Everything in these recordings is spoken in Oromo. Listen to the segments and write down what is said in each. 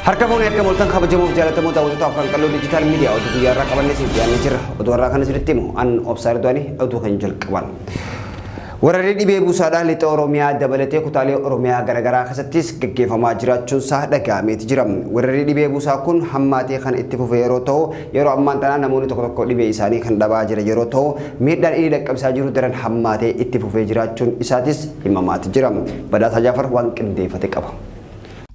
Harka fuunee akka mooltan kabajamuuf jaalatamoo daawwattoota Afran Qalloo Digital Media, oduu guyyaa irraa qabannee isiniif dhiyaannee jirra. Oduu har'aa kan isinitti himu an Obsaa Ridwaanii, oduu kan jalqaban. Weerarri dhibee buusaadhaa lixa Oromiyaa dabalatee kutaalee Oromiyaa garaagaraa keessattis gaggeeffamaa jiraachuun isaa dhaga'ameeti jira. Weerarri dhibee buusaa kun hammaatee kan itti fufe yeroo ta'u, yeroo ammaan tanaa namoonni tokko tokko dhibee isaanii kan dhabaa jira yeroo ta'u, miidhaan inni dhaqqabsiisaa jiru daran hammaatee itti fufee jiraachuun isaatis himamaati jira. Badhaasaa Jaafar waan qindeeffate qaba.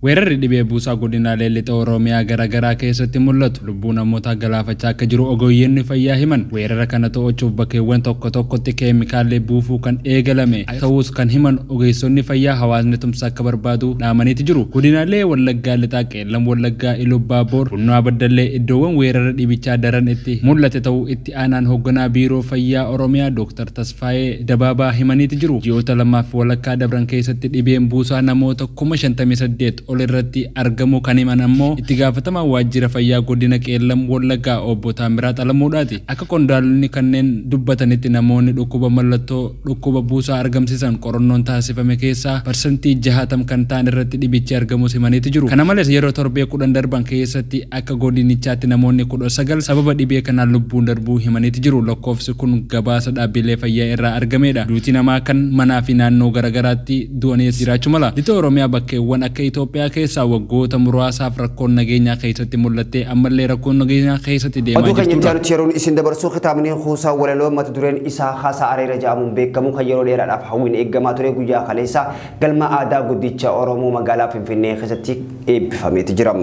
Weerarri dhibee buusaa godinaalee lixa Oromiyaa garaagaraa keessatti mul'atu lubbuu namootaa galaafachaa akka jiru ogeeyyonni fayyaa himan. Weerara kana to'achuuf bakkeewwan tokko tokkotti keemikaalli buufuu kan eegalame ta'us kan himan ogeessonni fayyaa, hawaasni tumsa akka barbaadu dhaamaniiti jiru. Godinaalee Wallaggaa Lixaa, Qeellam Wallaggaa, Ilubbaaboor, Bunnoo Baddallee iddoowwan weerara dhibichaa daran itti mul'ate ta'uu itti aanaan hoogganaa Biiroo Fayyaa Oromiyaa Dooktar Tasfaayee Dabaabaa himaniiti jiru. Ji'oota 2 fi walakkaa dabran keessatti dhibeen buusaa namoota 58,000 ol irratti argamuu kan himan ammoo itti gaafatamaa waajjira fayyaa godina Qeellam Wallaggaa obbo Taamiraat Alamuudhaati. Akka qondaalonni kanneen dubbatanitti, namoonni dhukkuba mallattoo dhukkuba buusaa argamsiisan qorannoon taasifame keessaa 60% kan ta'an irratti dhibichi argamus himaniiti jiru. Kana malees, yeroo torbee 10 darban keessatti akka godinichaatti namoonni 19 sababa dhibee kanaan lubbuun darbuu himaniiti jiru. Lakkoofsi kun gabaasa dhaabbilee fayyaa irraa argamedha. Duuti namaa kan manaa fi naannoo garaagaraatti du'anis jiraachuu mala. Lixa Oromiyaa bakkeewwan akka Itoophiyaa keessaa waggoota muraasaaf rakkoon nageenyaa keessatti mul'attee ammallee rakkoon nageenyaa keessatti deemaa Oduu keenya itti jirtudha. aanutti yeroon isin dabarsu, kitaabni kuusaa walaloo mata dureen isaa Haasaa Areera jedhamuun beekamu kan yeroo dheeraadhaaf hawwiin eeggamaa ture guyyaa kaleessa galma aadaa guddicha Oromoo magaalaa Finfinnee keessatti eebbifameeti jira.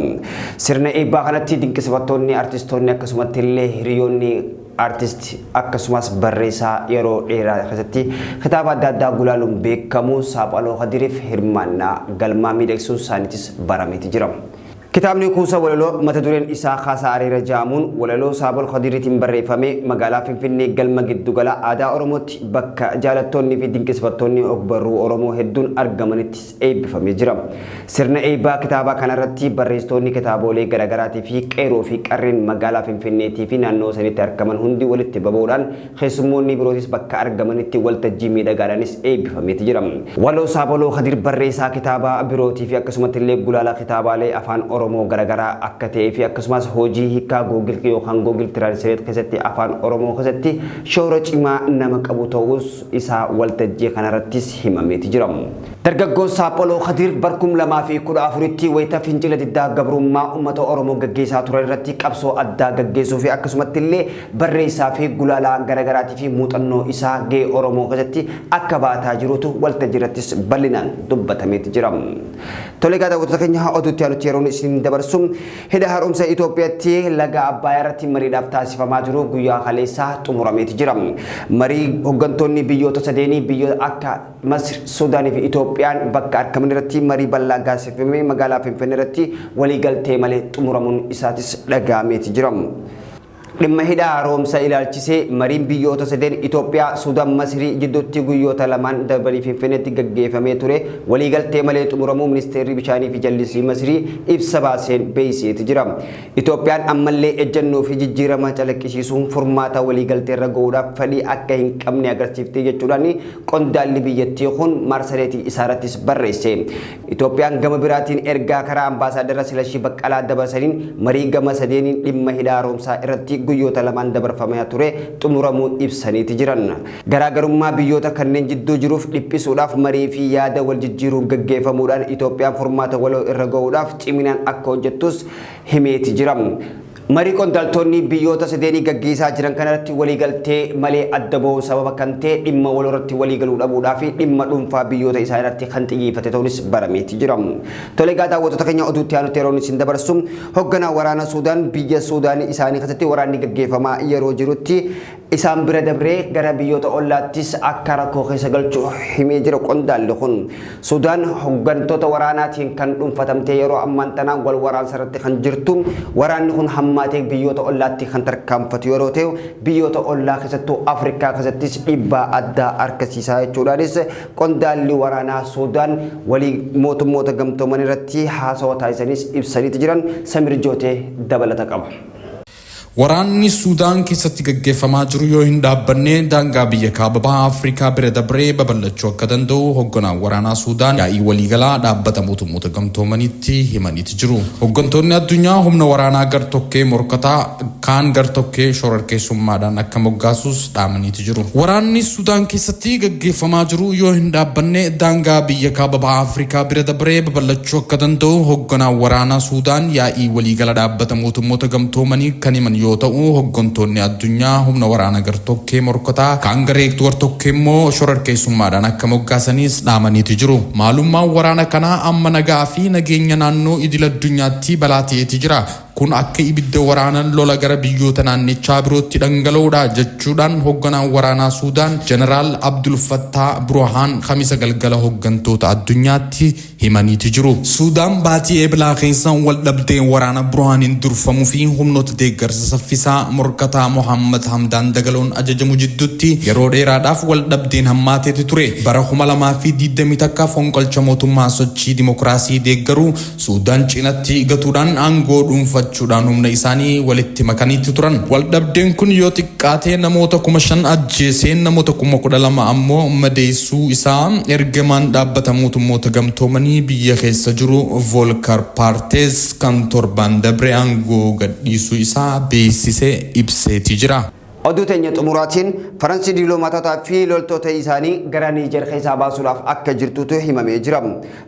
Sirna eebbaa kanatti dinqisiifattoonni, artistoonni, akkasumatti illee hiriyoonni artist, akkasumas barreessaa yeroo dheeraa keessatti kitaaba adda addaa gulaaluun beekamu Saaphaloo Kadiriif hirmaannaa galmaa miidhagsuun isaaniitis barameeti jira. Kitaabni kuusaa walaloo mata dureen isaa Haasaa Areera jedhamuun walaloo Saaphaloo Kadiriitiin barreeffame magaalaa Finfinnee galma giddugala aadaa Oromootti bakka jaalattoonni fi dinqisiifattoonni ogbarruu Oromoo hedduun argamanitti eebbifamee jira. Sirna eebbaa kitaabaa kanarratti barreessitoonni kitaabolee garaagaraatii fi qeeroo fi qarreen magaalaa Finfinneetii fi naannoo sanitti argaman hundi walitti babuudhaan, keessummoonni birootis bakka argamanitti waltajjii miidhagaadhaanis eebbifameeti jira. Waloo Saaphaloo Kadir barreessaa kitaaba birootii fi akkasumatti illee gulaalaa kitaabaalee afaan Oromoo garaagaraa akka ta'ee fi akkasumas hojii hiikaa Google yookaan Google Translate keessatti afaan Oromoo keessatti shoora cimaa nama qabu ta'us isaa waltajjii kanarrattis himameeti jira. Dargaggoon Saaphaloo Kadir barkum 2014tti wayita fincila diddaa gabrummaa uummata Oromoo gaggeessaa turan irratti qabsoo addaa gaggeessuu fi akkasumatti illee barreessaa fi gulaalaa garaagaraatii fi muuxannoo isaa gahee Oromoo keessatti akka baataa jirutu waltajjii irrattis bal'inaan dubbatameeti jira. Tole egaa, daawwattoota keenya, oduutti aanutti yeroon isin dabarsu, hidha haaromsa Itoophiyaatti laga Abbayaa irratti mariidhaaf taasifamaa jiru guyyaa kaleessaa xumurameeti jira. Marii hooggantoonni biyyoota sadeenii, biyyoota akka Masir, Suudaanii fi Itoophiyaan bakka argaman irratti marii bal'aa gaasifamee magaalaa Finfinnee irratti waliigaltee malee xumuramuun isaatis dhaga'ameeti jira. Dhimma hidha haaromsa ilaalchisee mariin biyyoota sadeen Itoophiyaa, Suudaan, Masirii jidduutti guyyoota lamaan darbanii Finfinneetti gaggeeffamee ture waliigaltee malee xumuramuu ministeerri bishaanii fi jallisii Masirii ibsa baaseen beeksiseeti jira. Itoophiyaan ammallee ejjennoo fi jijjiirama calaqqisiisuun furmaata waliigaltee irra gahuudhaaf fedhii akka hin qabne agarsiiftee jechuudhaan qondaalli biyyattii kun maarsareetii isaarrattis barreesse. Itoophiyaan gama biraatiin ergaa karaa ambaasaaddara Silashii Baqqalaa dabarsaniin marii gama sadeeniin dhimma hidha haaromsaa irratti guyyoota lamaan dabarfamaa ture xumuramuu ibsaniiti jiran. Garaagarummaa biyyoota kanneen jidduu jiruuf dhiphisuudhaaf marii fi yaada wal jijjiiruun gaggeeffamuudhaan Itoophiyaan furmaata waloo irra gahuudhaaf ciminaan akka hojjettus himeeti jira. Marii qondaaltonni biyyoota sadeenii gaggeessaa jiran kanarratti waliigaltee malee adda bahuun sababa kan ta'e dhimma waloo irratti waliigaluu dhabuudhaa fi dhimma dhuunfaa biyyoota isaa irratti kan xiyyeeffate ta'uunis barameeti jira. Tole egaa, daawwattoota keenya, oduutti aanutti yeroon isin dabarsu, hoogganaa waraana Suudaan biyya Suudaan isaanii keessatti waraanni gaggeeffamaa yeroo jirutti isaan bira dabree gara biyyoota ollaattis akka rakkoo keessa galchu himee jira qondaalli kun. Sudaan hooggantoota waraanaatiin kan dhuunfatamtee yeroo ammaan tanaa wal waraansa irratti kan jirtu, waraanni kun hammaatee biyyoota ollaatti kan tarkaanfatu yeroo ta'u, biyyoota ollaa keessattuu Afrikaa keessattis dhiibbaa addaa argisiisaa jechuudhaanis qondaalli waraanaa Sudaan walii mootummoota gamtooman irratti haasawa taasisanis ibsaniiti jiran. Samir Jootee dabalata qaba. Waraanni Suudaan keessatti gaggeeffamaa jiru yoo hin dhaabbanne daangaa biyya kaaba baha Afrikaa bira dabree babal'achuu akka danda'u hoogganaan waraanaa Suudaan yaa'ii waliigalaa dhaabbata mootummoota gamtoomaniitti himaniiti jiru. Hooggantoonni addunyaa humna waraanaa gartokkee morkataa kaan gartokkee shororkeessummaadhaan akka moggaasus dhaamaniiti jiru. Waraanni Suudaan keessatti gaggeeffamaa jiru yoo hin dhaabbanne daangaa biyya kaaba baha Afrikaa bira dabree babal'achuu akka danda'u hoogganaan waraanaa Suudaan yaa'ii waliigala dhaabbata mootummoota gamtoomanii kan himan yoo ta'u, hooggantoonni addunyaa humna waraana gartokkee morkataa kaan garee gartokkee immoo shororkeessummaadhaan akka moggaasanis dhaamaniiti jiru. Maalummaan waraana kanaa amma nagaa fi nageenya naannoo idil addunyaatti balaa ta'eeti jira. Kun akka ibidda waraanaan lola gara biyyoota naannichaa birootti dhangala'uudha jechuudhaan hoogganaan waraanaa Suudaan Jeneraal Abdul Fattah Burhaan Kamisa galgala hooggantoota addunyaatti himaniiti jiru. Suudaan baatii Eebilaa keessa wal dhabdeen waraana Burhaaniin durfamuu fi humnoota deeggarsa saffisaa morkataa Mohammad Hamdaan Dagaloon ajajamu jidduutti yeroo dheeraadhaaf wal dhabdeen hammaateeti ture. Bara 2021 fonqolcha mootummaa sochii dimokiraasii deeggaruu Suudaan cinatti gatuudhaan aangoo dhuunfachuudhaan humna isaanii walitti makaniitti turan. Waldhabdeen kun yoo xiqqaate namoota 5,000 ajjeesee namoota 12,000 ammoo madeessuu isaa ergamaan dhaabbata mootummoota gamtoomanii biyya keessa jiru Volker Perthes kan torban dabre aangoo gadhiisuu isaa beeksisee ibseeti jira. Oduu teenya xumuraatiin, Faransi dippiloomaatotaa fi loltoota isaanii gara Niijer keessaa baasuudhaaf akka jirtutu himamee jira.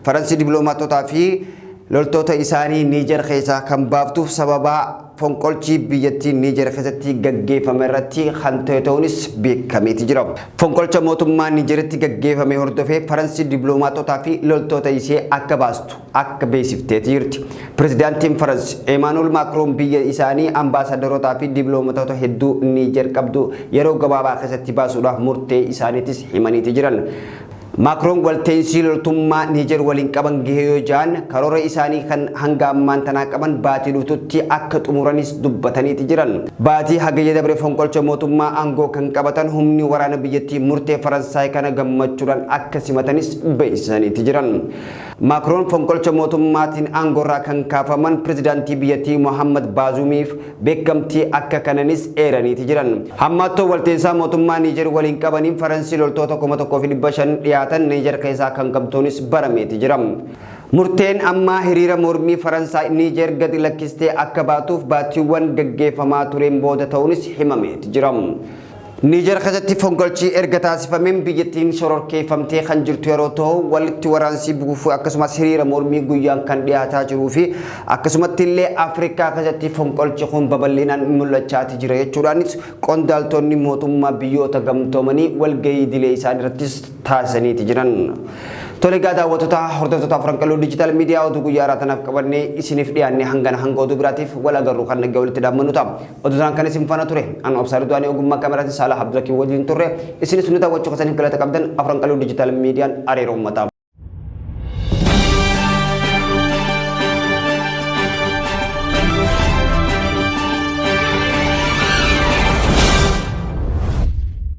Faransi dippiloomaatotaa fi loltoota isaanii Niijer keessaa kan baaftuuf sababa fonqolchi biyyattii Niijer keessatti gaggeeffame irratti kan ta'e ta'uunis beekameeti jira. Fonqolcha mootummaa Niijeritti gaggeeffame hordofee Faransi dippiloomaatotaa fi loltoota ishee akka baastu akka beeksifteeti jirti. Pirezidaantiin Faransi Emaanuel Maakroon biyya isaanii ambaasaadarotaa fi dippiloomaatota hedduu Niijer qabdu yeroo gabaabaa keessatti baasuudhaaf murtee isaaniitis himaniiti jiran. Maakroon walta'insi loltummaa Niijer waliin qaban gahee yoo ja'an, karoora isaanii kan hanga ammaan tanaa qaban baatii dhuftutti akka xumuranis dubbataniiti jiran. Baatii hagayya dabre fonqolcha mootummaa aangoo kan qabatan humni waraana biyyattii murtee Faransaay kana gammachuudhaan akka simatanis beeksisaniiti jiran. Maakroon fonqolcha mootummaatiin aangoorraa kan kaafaman pirezidaantii biyyattii Mohammad Baazumiif beekamtii akka kananis eeraniiti jiran. Hammaattoo walta'insaa mootummaa Niijer waliin qabaniin Faransi loltoota 1500 dhiyaatan Niijer keessaa kan qabtuunis barameeti jira. Murteen ammaa hiriira mormii Faransaay Niijer gadi lakkistee akka baatuuf baatiiwwan gaggeeffamaa tureen booda ta'uunis himameeti jira. Niijer keessatti fonqolchi erga taasifameen biyyattiin shororkeeffamtee kan jirtu yeroo ta'u, walitti waraansi buufuu akkasumas hiriira mormii guyyaan kan dhiyaataa jiruu fi akkasumatti illee Afrikaa keessatti fonqolchi kun babal'inaan mul'achaati jira jechuudhaanis qondaaltonni mootummaa biyyoota gamtoomanii walgahii idilee isaan irrattis taasisaniiti jiran. Tole egaa, daawwattoota, hordoftoota Afran Qalloo Digital Media, oduu guyyaa har'aa tanaaf qabannee isiniif dhiyaanne hangana. Hanga oduu biraatiif wal agarru kan naggaa walitti dhaammannu ta'a. Oduu tanaan kan isin faana ture anu Absaar Du'anii, ogummaa kaameraatiin Saalaa Abdulakiin waliin turre. Isinis nu daawwachuu keessaniif galata qabdan. Afran Qalloo Digital Miidiyaan hariiroo uummataa.